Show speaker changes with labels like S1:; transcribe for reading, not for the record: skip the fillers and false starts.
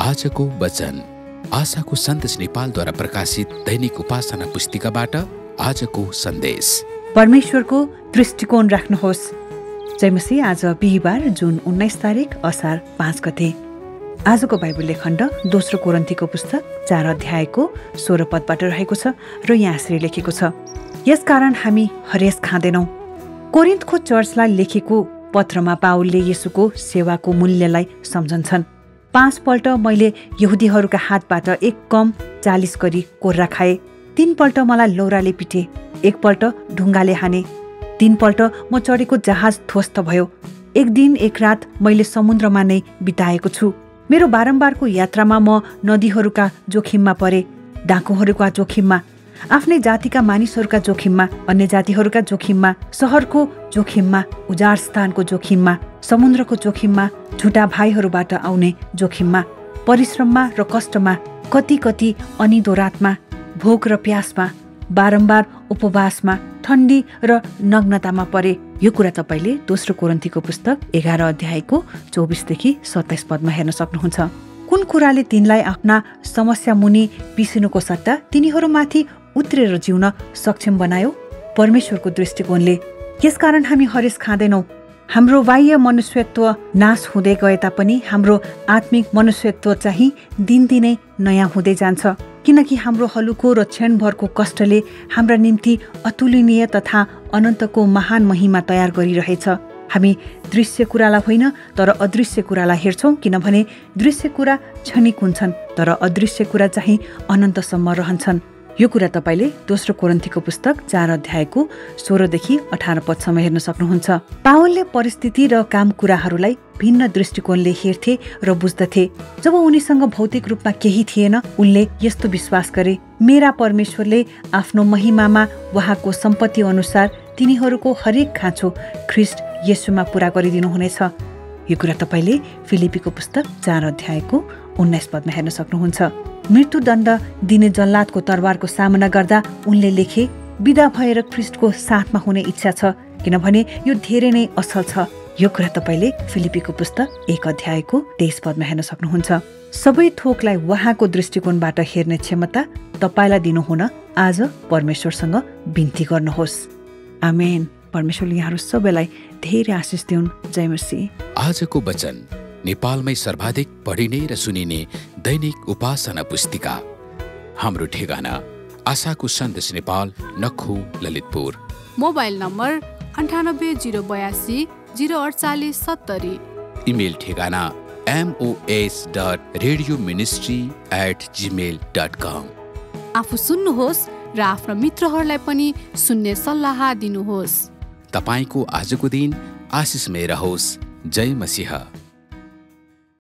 S1: आजको वचन आशाको सन्देश नेपालद्वारा प्रकाशित दैनिक उपासना पुस्तिकाबाट आजको सन्देश।
S2: परमेश्वरको दृष्टिकोण राख्नुहोस्। जयमसी आज बिहिबार जुन 19 तारिक असार 5 गते। आजको बाइबल खण्ड दोस्रो कोरिन्थीको पुस्तक 4 अध्यायको 16 पदबाट रहेको छ र यहाँ यसरी लेखेको छ, यसकारण हामी हरेस खाँदैनौँ। कोरिन्थको चर्चलाई लेखेको पत्रमा पाउलले येशूको सेवाको मूल्यलाई सम्झन्छन्। 5 पल्ट मैले यहुदीहरूका हातबाट 1 कम 40 गरी कोर्रा खाए। 3 पल्ट मलाई लौराले पिटे, 1 पल्ट ढुङ्गाले हाने, 3 पल्ट म चढेको जहाज ध्वस्त भयो। 1 दिन 1 रात मैले समुद्रमा नै बिताएको छु। मेरो बारम्बारको यात्रामा म नदीहरूका जोखिममा परे, डाकुहरूका जोखिममा, आफ्नै जातिका मानिसहरूका जोखिममा, अन्य जातिहरूका जोखिममा, सहरको जोखिममा, उजाड स्थानको जोखिममा, समुद्रको जोखिममा, झुटा भाइहरूबाट आउने जोखिममा, परिश्रममा र कष्टमा, कति अनिदो रातमा, भोक र प्यासमा, बारम्बार उपवासमा, ठण्डी र नग्नतामा परे। यो कुरा तपाईँले दोस्रो कोरिन्थीको पुस्तक 11 अध्यायको 24 देखि 27 पदमा हेर्न सक्नुहुन्छ। कुन कुराले तिनलाई आफ्ना समस्या मुनि पिसिनुको सट्टा तिनीहरूमाथि उत्रेर जिउन सक्षम बनायो? परमेश्वरको दृष्टिकोणले। यसकारण हामी हरेस खाँदैनौँ। हाम्रो बाह्य मनुष्यत्व नाश हुँदै गए तापनि हाम्रो आत्मिक मनुष्यत्व चाहिँ दिनदिनै नयाँ हुँदै जान्छ, किनकि हाम्रो हलुको र क्षणभरको कष्टले हाम्रा निम्ति अतुलनीय तथा अनन्तको महान महिमा तयार गरिरहेछ। हामी दृश्य कुरालाई होइन तर अदृश्य कुरालाई हेर्छौँ, किनभने दृश्य कुरा क्षणिक हुन्छन् तर अदृश्य कुरा चाहिँ अनन्तसम्म रहन्छन्। यो कुरा तपाईँले दोस्रो कोरिन्थीको पुस्तक 4 अध्यायको 16 देखि 18 पदसम्म हेर्न सक्नुहुन्छ। पावलले परिस्थिति र काम कुराहरूलाई भिन्न दृष्टिकोणले हेर्थे र बुझ्दथे। जब उनीसँग भौतिक रूपमा केही थिएन, उनले यस्तो विश्वास गरे, मेरा परमेश्वरले आफ्नो महिमामा उहाँको सम्पत्ति अनुसार तिनीहरूको हरेक खाँचो ख्रीष्ट येशूमा पूरा गरिदिनुहुनेछ। यो कुरा तपाईँले फिलिपीको पुस्तक 4 अध्यायको 19 पदमा हेर्न सक्नुहुन्छ। मृत्युदण्ड दिने जल्लादको तरवारको सामना गर्दा उनले लेखे, विदा भएर ख्रीष्टको साथमा हुने इच्छा छ, किनभने यो धेरै नै असल छ। यो कुरा तपाईँले फिलिपीको पुस्तक 1 अध्यायको 23 पदमा हेर्न सक्नुहुन्छ। सबै थोकलाई उहाँको दृष्टिकोणबाट हेर्ने क्षमता तपाईँलाई दिनुहुन आज परमेश्वरसँग बिन्ती गर्नुहोस्। आमेन। परमेश्वरले यहाँहरू सबैलाई धेरै आशिष दिउन्। जय मसीह।
S1: आजको वचन नेपालमै सर्वाधिक पढिने र सुनिने दैनिक उपासना पुस्तिका। हाम्रो ठेगाना आशाको सन्देश Nepal, Nakhu, Lalitpur.
S3: Mobile number 98082048 04870।
S1: Email ठेगाना mos.radioministry@gmail.com।
S3: आफू सुन्नुहोस् र आफ्ना मित्रहरूलाई पनि सुन्ने सल्लाह दिनुहोस्।
S1: तपाईको आजको दिन आशिषमय रहोस्। जय मसीह।